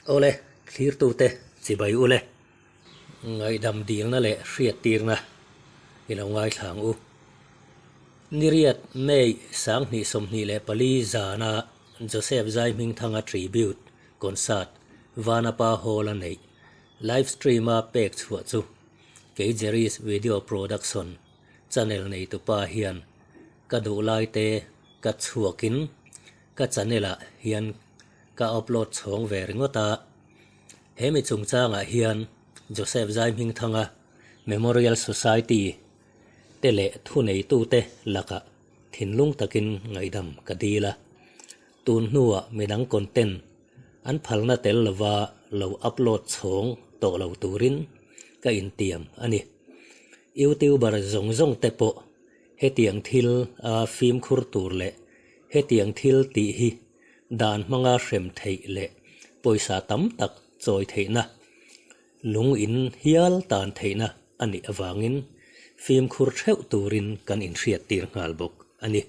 Awle, thlirtute chibai ule. Ngaihdam dilna leh hriattirna i lo ngaithla ang u. Niriat May 2024 zana Joseph Zaihmingthanga Tribute Concert Vanapa Hall-a neih live stream-a pek chhuah chu kei Jerry's Video Production channel neitupa hian ka duhlai te ka chhuakin ka channel ah hian ka upload chhawng ve ringawt a, he mi chungchangah hian Joseph Zaihmingthanga Memorial Society te leh thuneitute lakah thinlung takin ngaihdam ka dil a, tun hnuah midang content an phalna tel lova lo upload chhawng tawh lo turin ka intiam a ni. Youtuber zawng zawng te pawh hetiang thil a fimkhur tur leh hetiang thil tih hi dan hmanga hrem theih leh pawisa tam tak chawi theihna, lung in hial tan theihna a nih avangin fimkhur theuh turin kan inhriattir nghal bawk a ni.